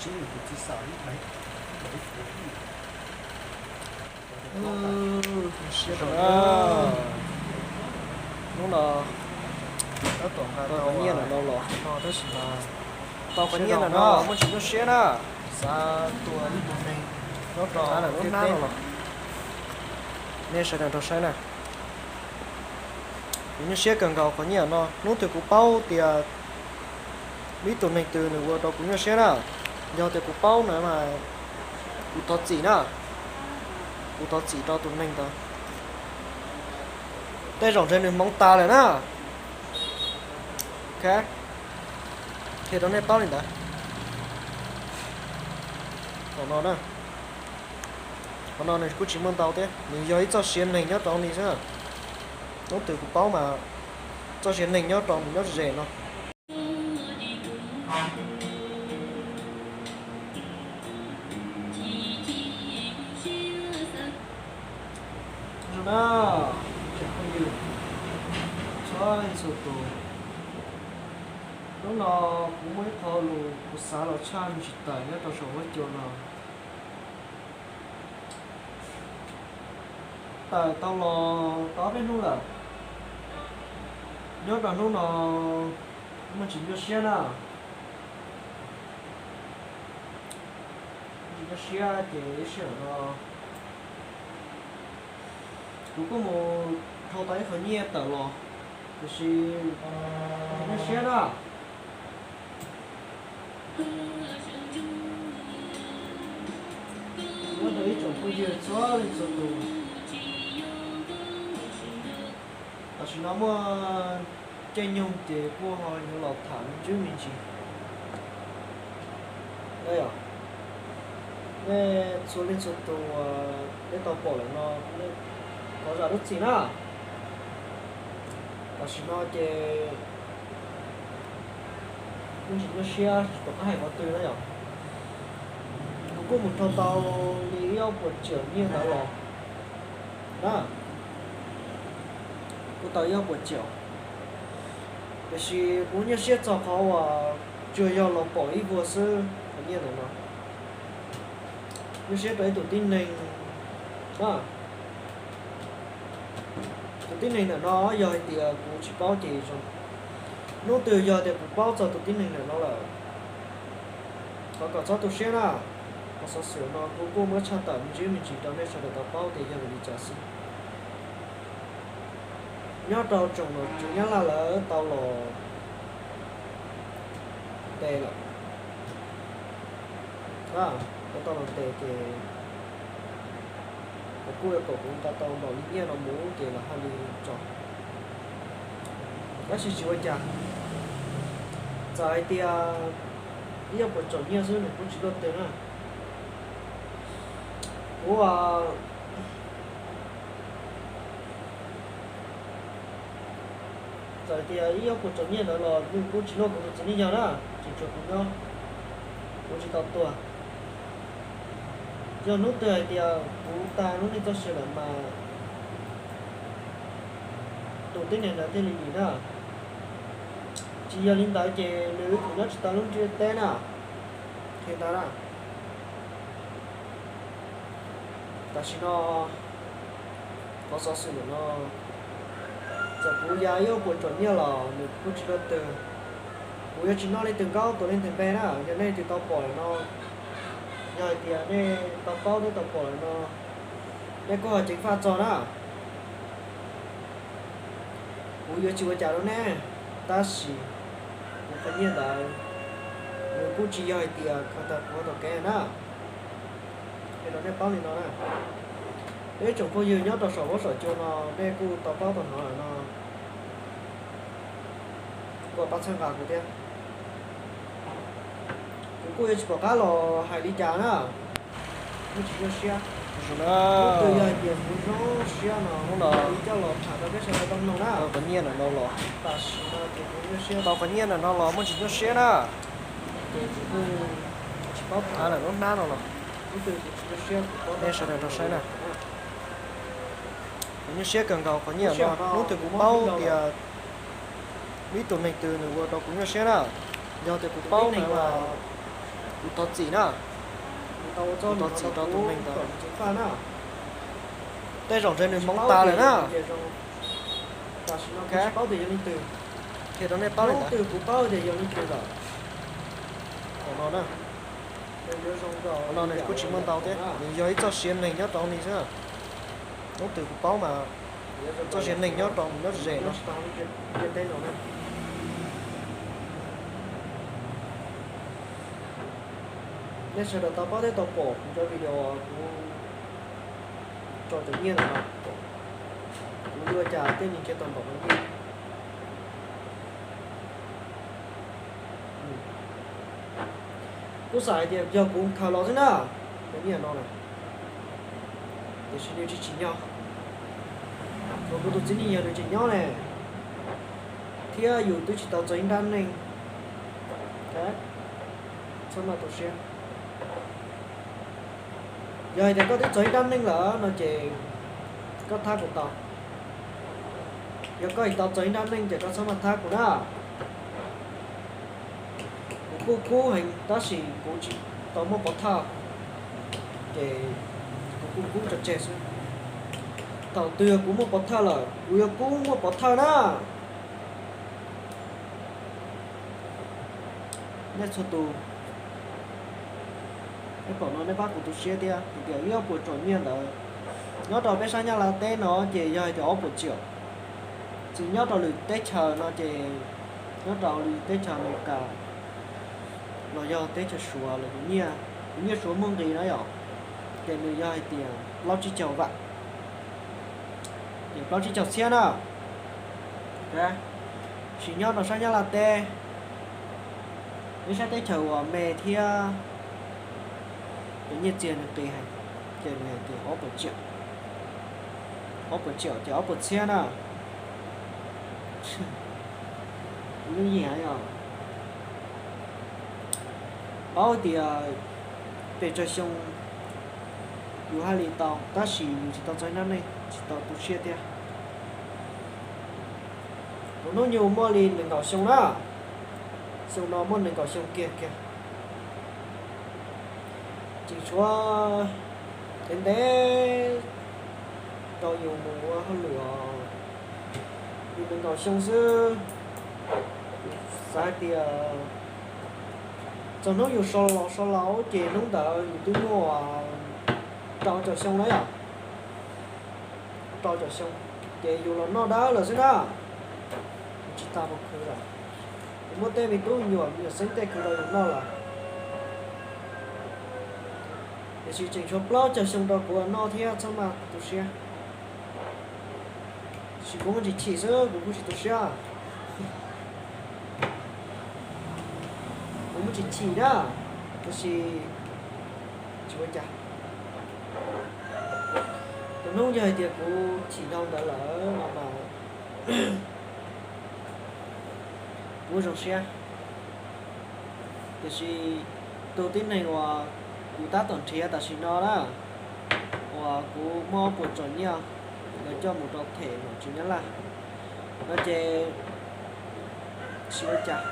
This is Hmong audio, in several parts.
Hnub no tau qhov nyiaj ntawm no los, tau qhov nyiaj ntawm no muaj tsis nyuaj siab na. Xav tua ib tug neeg nyob rau lub hnab no los, nej sawv daws nrog saib na. Kuv nyuaj siab kawg nkaus qhov nyiaj no. Hnub twg kuv paub tias muaj ib tug neeg twg nws ua rau kuv nyuaj siab na, yog tias kuv paub na mas kuv thov txim na, kuv thov txim rau tus neeg ntawd. Tej zaum ntshe nws hmoov tas lawm na. Ok, qhia rau nej paub li ntawd. Qhov no na, qhov no nws kuj tsis muaj ntau thiab, nws yog ib txoj sia neeg nyob rau li xwb. Hnub twg kuv paub mas txoj sia neeg nyob rau nws nyob ze no. Zoo na, tsoom phooj ywg txhua leej txhua tus, hnub no kuv muaj ib qho lus kuv xav los tshaj me ntsis tawm nyob rau saum huab cua no. Tawm tau los tau ob peb hnub lawm, nyob rau hnub no muaj tsis nyuaj siab na. Tsis nyuaj siab ces ib sij hawm no kuv kuj mus rho tau ib qho nyiaj tawm los, tiam sis tsis nyuaj siab na. Nyob rau ib tsoom phooj ywg txhua leej txhua tus, tam sim no muaj caij nyoog ces kuj ho yuav los tham me ntsis me ntsis. Nej txhua leej txhua tus uas nej tau pom lawm no, thov zam lub txim na. Tam sim no ces kuj tsis nyuaj siab rov qab hais qhov twg na yom. Kuv kuj mus rho tau li ib ob puas tsaum nyiaj ntawd los na. Kuj tau ib ob puas tsaum, tiam sis kuv nyuaj siab txog qhov uas tsuas yog los pom ib vuag xwb qhov nyiaj ntawm no. Nyuaj siab rau ib tug tib neeg na. Tus tib neeg ntawm no yog hais tias kuv tsis paub ces zoo, hnub twg yog tias kuv paub txog tus tib neeg ntawm no lawm, thov kom txhob tu siab na. Qhov xov xwm no kuv kuj muab tshaj tawm me ntsis me ntsis rau nej sawv daws tau paub tias yog vim li cas xwb. Nyob rau tsoom nom tswv Nyab Laj lawv tau los ntes lawm, lawv tau los ntes ces kuv kuj yuav kom kuv nqa tau npaum li nyiaj no mus ces los haj li tso. Tab sis tsis ua cas, txawm hais tias ib ob puas tsaum nyiaj xwb nws kuj tsis luaj twg na. Kuv txawm tias ib ob puas tsaus nyiaj ntawd los nws kuj tsis luaj kuv tus txiv neej yawg na, tseem tshuav kuv nyob, kuv tsis tau tuag. Yog hnub twg hais tias kuv tag lub neej txoj sia lawm mas tus tib neeg ntawd thiaj li dim na. Tsis yog li ntawd ces nws kuj nyob tsis tau lub ntiaj teb na. Qhia ntawd na. Tam sim no qhov xov xwm ntawm no, txawm kuv ya ib ob puas tsaus nyiaj los nws kuj tsis luaj twg. Kuv yuav tsis noj leej twg nkaub tua leej twg npe na. Yog nej twg tau pom lawm no, yog hais tias nej tau paub nej tau pom lawm no, nej kuj ho ceev faj txog na. Kuv yuav tsis ua cas rau nej, tab sis kuv qhov nyiaj ntawd nws kuj tsis yog hais tias khaws tawm kuv tau kev na. Qhia rau nej paub li no na. Peb tsoom phooj ywg nyob rau saum huab saum cua no nej kuj tau paub tau hnov lawm no, kuj pab txhawb nqa kuv thiab. Kuv kuj yuav tsis pom qab los hais li cas na. Kuv tsis zoo siab. Hnub twg yog hais tias kuv zoo siab no kuv coj los tham rau peb sawv daws tau mloog na. Qhov nyiaj ntawm no los, tam sim no ces kuv nyuaj siab, tau qhov nyiaj ntawm no los muaj tsis nyuaj siab na. Ces kuv kuj tsis paub tham lawm lub hnab no los. Hnub twg kuv tsis nyuaj siab kuv paub nej sawv daws nrog saib na. Kuv nyuaj siab kawg nkaus qhov nyiaj no. Hnub twg kuv paub tias muaj ib tug neeg twg nws ua rau kuv nyuaj siab na, yog tias kuv paub na mas Thov txim na. Thov txim rau tus neeg ntawd. Tej zaum ntshe nws hmoov tas lawm na. Qhia rau nej paub li ntawd. Qhov no na, qhov no nws kuj tsis muaj ntau thiab, nws yog ib txoj siav neeg nyob rau li xwb. Hnub twg kuv paub mas txoj siav neeg nyob rau nws nyob ze no. Nej sawv daws tau paub thiab tau pom kuv cov video kuv tso cov nyiaj ntawm no, kuv yuav cas tej nyiaj nrhiav tau npaum no nyiaj. Kuv xav hais tias yog kuv khaws los xwb na, cov nyiaj no na, tiam sis nws tsis tsim nyog, thaum kuv tus txiv neej yog nws tseem nyob ne, thiab yus twb tsis tau txog ib nrab neej, txhob maj tu siab. Yog hais tias koj twb txog ib nrab neej lawm no ces koj thab kuv tau. Yog koj tsis tau txog ib nrab neej ces koj txhob maj thab kuv na. Kuv kuj kub heev tab sis kuv tsis tau muaj pov thawj, ces kuv kuj kub tso tseg xwb. Thaum twg yog kuv muaj pov thawj lawm kuv yuav kub muaj pov thawj na. Nej txhua tus, nej pom no nej pab kuv tu siab thiab, tias ib ob puas tsom nyiaj ntawd nyob rau peb sab Nyab Laj teb no ces yog hais tias ob puas tsiaum. Txawm nyob rau lwm teb chaws no ces, nyob rau lwm teb chaws Amelikas los yog teb chaws Suav los tus nyiaj, tus nyiaj Suav muaj nqis na yom, ces nws yog hais tias plaub tsib caug vam, ces plaub tsib caug txhiab na. Tab sis nyob rau sab Nyab Laj teb, ib sab teb chaws uas me thiab cov nyiaj txiag nws qis heev, ces nws hais tias ob puas tsiaum, ob puas tsiaum ces ob puas txhiab na. Lub yim yog paub tias pes tsawg xyoo yus haj li tau, tab sis yus tsis tau txog ib nrab neej tsis tau tu siab thiab. Tus hnub nyoog muaj li nees nkaum xyoo na, xyoo no muaj nees nkaum xyoo kiag kiag. Tseem tshuav ntev ntev rau yus mus ua hauj lwm os, yus nees nkaum xyoo xwb. Xav hais tias txog hnub yus so los so laus ces hnub ntawd yus twb muaj rau caum xyoo na yom, rau caum xyoo, ces yus los noj dawb lawm xwb na. Yus tsis tas mus khwv lawm, yus muab tej me tub me nyuam me nyuam xeeb tej khwv rau yus noj lawm. Tiam sis tseem tshuav plaub caug xyoo rau kuv noj thiab txhob maj tu siab. Tiam sis kuv muaj ntsis chim xwb, kuv kuj tsis tu siab. Kuv muaj ntsis chim na, tiam sis tsis ua cas. Tus hnub yog hais tias kuv chim dhau ntawd lawm no mas kuv zoo siab. Tiam sis tus tib neeg uas kuv tab tom nrhiav tam sim no na, uas kuv muab ob puas tsom nyiaj, lawv coj mus rau them nom tswv Nyab Laj no ces tsis ua cas.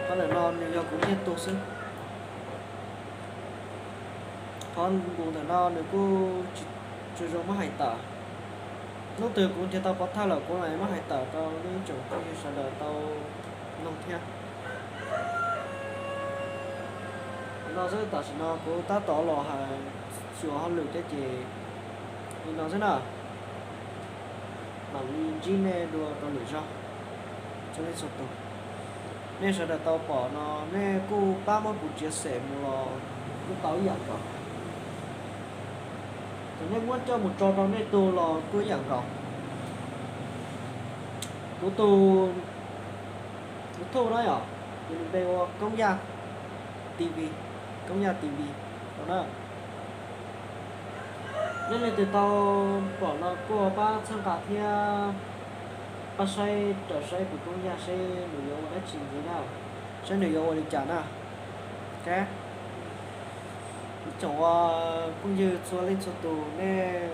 Qhov ntawm no nws yog kuv nyiaj tus xwb. Qhov nqus ntawm no nws kuj tsis zoo muab hais tawm. Hnub twg kuv nrhiav tau pov thawj lawm kuv mam muab hais tawm rau nej tsoom phooj ywg sawv daws tau mloog thiab. Li no xwb, tam sim no kuv tab tom los hais xyuas hauj lwm thiab ces li no xwb na. Mam li ntsib nej dua rau lwm zaug, txhua leej txhua tus. Nej sawv daws tau pom no nej kuj pab muab kuv txiav xem mus los kuj tau ib yam nkaus. Thaum nej muab coj mus tso rau nej tug los kuj ib yam nkaus. Kuv tus YouTube na yom, ces nws npe ua Koob Yaj T V, Koob Yaj T V no na. Nej leej twg tau pom no kuj pab txhawb nqa thiab pab saib raws saib kuv Koob Yaj seb nws yuav ua dab tsi ntxiv na, saib nws yuav ua li cas na. Ib tsoom phooj ywg txhua leej txhua tus nej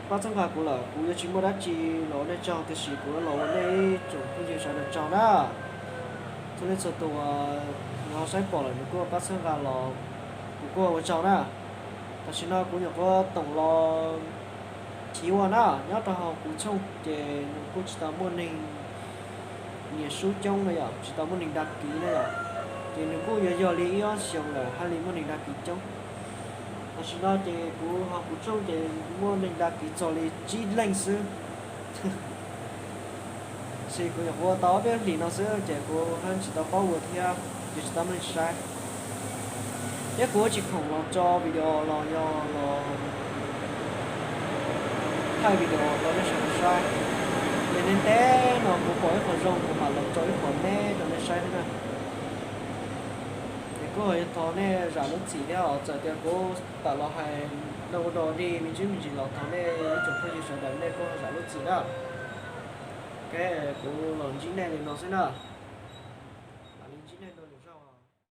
pab txhawb nqa kuv lawm, kuv yuav tsis muaj dab tsi los ua nej tsaug, tiam sis kuv los ua nej ib tsoom phooj ywg sawv daws tsaug na. Txhua leej txhua tus uas nws ho saib pom lawm nws kuj pab txhawb nqa los kuv kuj ua tsaug na. Tam sim no kuv nyuam qhuav toom los chiv ua na, nyob rau hauv kuv tshooj ces nws kuj tsis tau muaj neeg nias sub coob na yom, tsis tau muaj neeg dag kiv na yom. Ces nws kuj yuav yog li ib ob xyoos lawm haj li muaj neeg dag kiv coob. Tam sim no ces kuv hauv kuv tshooj ces muaj neeg dag kiv txog li tsib leej xwb. Tab sis kuv nyuam qhuav ua tau ob peb hlis no xwb ces kuv haj tsis tau paub ua thiab, ces tsis tau muaj neeg saib. Thiab kuv tsis khoom los tso video los yog los thaij video rau nej sawv daws saib. Ces ntev ntev no kuv pom ib qho zoo kuv mam los tso ib qho me rau nej saib thiab na. Ces kuj yog thov nej zam lub txim thiab os, txawm tias kuv tawm los hais no ua dog dig me ntsis me ntsis los thov nej ib tsoom phooj ywg sawv daws nej kuj zam lub txim na. Ok, kuv los ntsib nej li no xwb na.